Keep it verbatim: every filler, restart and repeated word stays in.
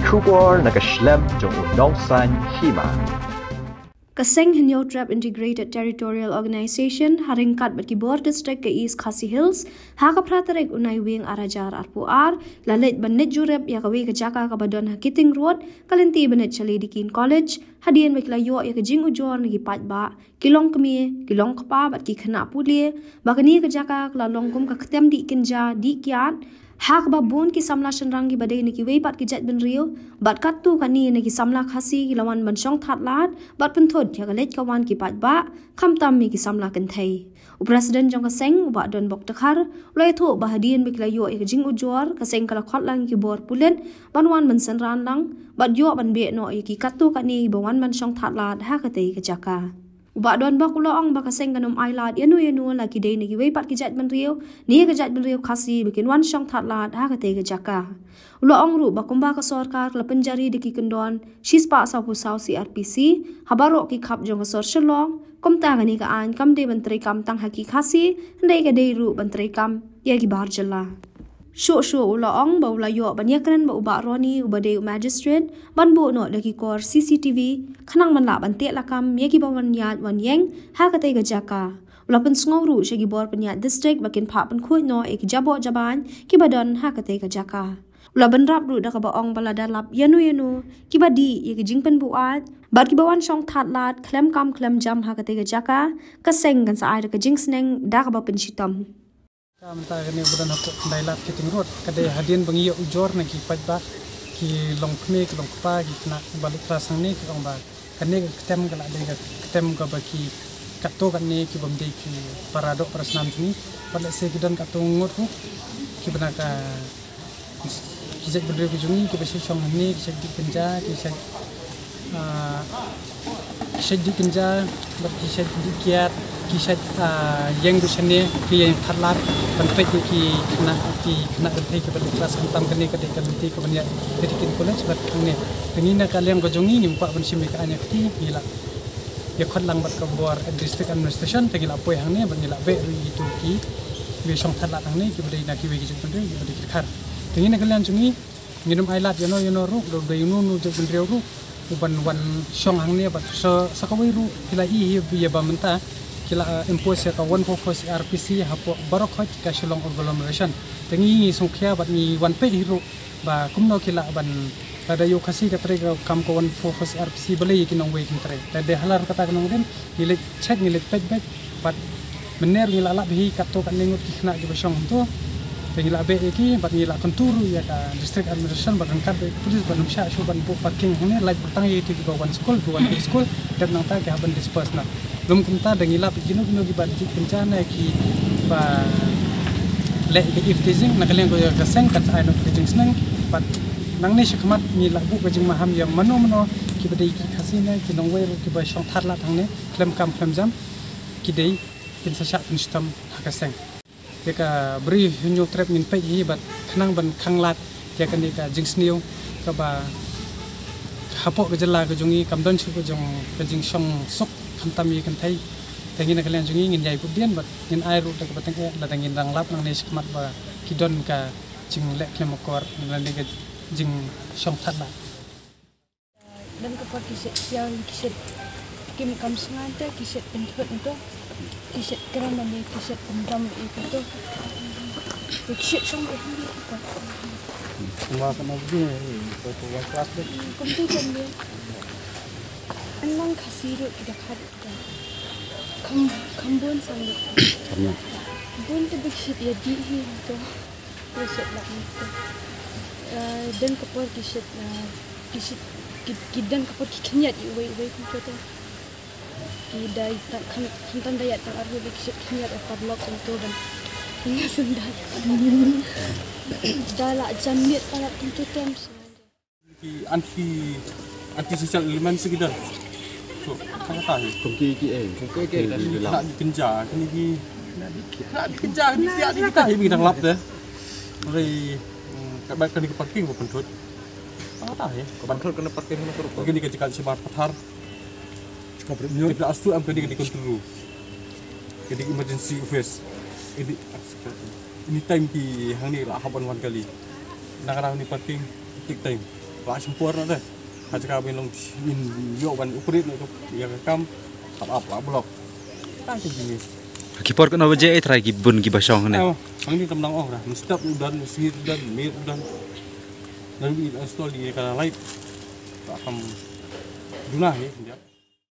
Khubor na ka shlem jong u nongsan hima. Ka seng Hynñiewtrep Integrated Territorial Organization ha ryngkat bad ki bor district ka East Khasi Hills ha ka phra tarik u Naiwieng ar hajar arphew ar la leit ban leit jurip ïa kawei ka jaka kaba don ha Keating Road, ka lynti ba nit sha Lady Keane College, hadien ba ki la ïoh ïa ka jingujor na ki paidbah, ki longkmie, ki longkpa bad ki khynnah pule, ba kane ka jaka ka la long kum ka ktem dih kynja dih kiad ha kaba bun ki samla shynrang kiba dei na kiwei pat ki jaitbynriew bad katto katne na ki samla Khasi ki la wan ban shong thad lad bad pynthut ïa ka leit ka wan ki paidbah, khamtam ïa ki samla kynthei. U President jong ka seng, u Bah Donbok Dkhar, u la ïathuh ba hadien ba ki la ïoh ïa ka jingujor, ka seng ka la khot lang ïa ki bor pulit ban wan ban synran lang bad ïoh ban beh noh ïa ki katto katne ba wan ban shong thad lad ha katei ka jaka. U Bah Donbok u la ong ba ka seng kan ym ailad ïano ïano, la ki dei na kiwei pat ki jaitbynriew ne ka jaitbynriew Khasi, ba kin wan shong thad lad ha katei ka jaka. U la ong ruh ba kumba ka sorkar ka la pynjari da ki kyndon shispah sawphew saw C R P C ha baroh ki khap jong ka sor Shillong, kumta kane ka aiñ kam dei ban treikam tang ha ki Khasi, hynrei ka dei ruh ban treikam ïa ki bar jylla. Shuh shuh u la ong ba u la ïoh ban ïakren bad u Bah Ronnie uba dei u magistrate ban buh noh da ki kor C C T V, khnang ban lah ban teh lakam ïa kiba wan ïaid wan ïeng ha katei ka jaka. U la pynsngew ruh sha ki bor pynïaid district ba kin phah pynkhuid noh ïa ki jaboh jabain kiba don ha katei ka jaka. U la bynrap ruh da kaba ong ba lada lap ïano ïano kiba dih ïa ki jingpynbuaid bad kiba wan shong thad lad khlem kam khlem jam ha katei ka jaka, ka seng kan sa ai da ka jingsneng da kaba pynshitom. Ka mynta kane ba don hapoh Khyndai Lad Keating Road, ka dei hadien ba ngi ïoh ujor na ki paidbah, ki longkmie, ki longkpa, ki khynnah ba leit klas hangne, ki ong ba kane ka ktem ka la dei ka ktem kaba ki katto katne ki bym dei ki para doh para snam jong ngi. Bad lehse ki don katto ngut ruh kiba na ka ki jaitbynriew ki jong ngi kiba shait shong hangne, ki shait dih kynja, ki shait, ah, ki shait dih kynja, bad ki shait dih kiad, ki shait, ah, ïeng bad shane, ki ïeng thad lad ban peit ïa ki khynnah, ki khynnah kynthei kiba leit klas, khamtam kane ka dei ka lynti kaba ïaid Lady Keane College bad hangne. Te ngi na ka liang ka jong ngi ngim kwah ban shim ïa ka aiñ ïa ka kti, ngi la ïakhot lang bad ka bor district administration, te ngi la poi hangne bad ngi la beh ruh ïa kito kiba shong thad lad hangne kiba dei na kiwei ki jaitbynriew kiba dei ki dkhar. Te ngi na ka liang jong ngi ngin ym ailad ïano ïano ruh, lada dei uno uno u jaitbynriew ruh uban wan shong hangne bad sa, sa kawei ruh phi la i hi ïa ba mynta ki la, eh, impose ïa ka one four four C R P C hapoh baroh khoit ka Shillong Agglomeration. Te ngi, ngi sngewkhia bad ngi wan peit hi ruh ba kumno ki lah ban, lada ïa u Khasi ka trei ka kam ka one four four C R P C, balei ïa ki nongwei kim trei? Te dei halor kata ka nongrim ngi leit check, ngi leit peit beit bad mynne ruh ngi la lap hi katto katne ngut ki khynnah kiba shong hangto. Te ngi la beh ïa ki bad ngi la kyntu ruh ïa ka district administration bad ryngkat bad police ban ym shah shuh ban buh parking hangne, lait beit tang ïa kito kiba wan skul, kiba wan skul, dep nangta ki hap ban disperse noh. Lym kumta da ngi lap ïa kino kino kiba dih kynja ne kiba leh ïa ka eve teasing, na ka liang ka seng kan sa ai noh ka jingsneng bad nangne shakhmat ngi la buh ka jingmaham ïa mano mano kiba dei ki Khasi ne ki nongwei ruh kiba shong thad lad hangne khlem kam khlem jam, ki dei kin sa shah pynshitom ha ka seng. Ïa ka Bri Hynñiewtrep ngin peit hi bad khnang ban khanglad ïa kane ka jingsniew kaba hapoh ka jylla ka jong ngi kam don shuh ka jong ka jingshong suk khamtam ïa kynthei. Te ngi na ka liang jong ngi ngin ïai bud dien bad ngin ai ruh da kaba tyngeh lada ngin dang lap nangne shakhmat ba ki don ka jingleh khlem akor lane ka jingshong thad lad. Don ka por ki shet siaw, ki shet kim kam shngaiñ te ki shet pynthut nto, ki shet kren ne ki shet pyndom ïa kito. Ki shet shong ïa ki. Kumba ka nong bri ko to wan klas de. Kumtu kan dia. Nang Khasi ruh ki da khat. Kham, kham bun sang ruh. Bun te ba ki shet ïa dih hi to. Ki shet lak nto. Eh, don ka por ki shet, eh, ki shet, ki, ki don ka por ki khynñiat ïa uwei uwei kumtu te. Ki dei tang kham, khamtam da ïa tang arngut ki shet khynñiat ïa paralok kumtu ban. Ïa sendal. Da la jan miet palat kumtu te. Ki anti, anti social element se ki don. So kata hi. Kum ki ki eh. Kum ki ki. Ki khynnah ki kynja, kine ki khynnah ki kynja, kine ki khynnah ki kynja hi ba ki dang lap te. Hynrei, mm, katba kane ka parking ba pynthut. Kata hi. Ka pynthut kane parking na ka rupa. Kane ka jaka shabar pathar. Ka astu em kane ka dei control room. Ka dei emergency office. Ka dei anytime ki hangne la hap ban wan kali. Na ka hangne parking take time. Ba shim por noh te. Ha jaka ba long in ïoh ban operate noh tu. Ïa ka kam. Hap ap la block. Tang te jingis. Ki por kano baje eh trai ki bun ki ba shong ne. Ayo, hangne tam dang ong ra. Mynstep u don, mynsngi u don, miet u don. Dan bi install ïa ka light. Ba kham duna hi.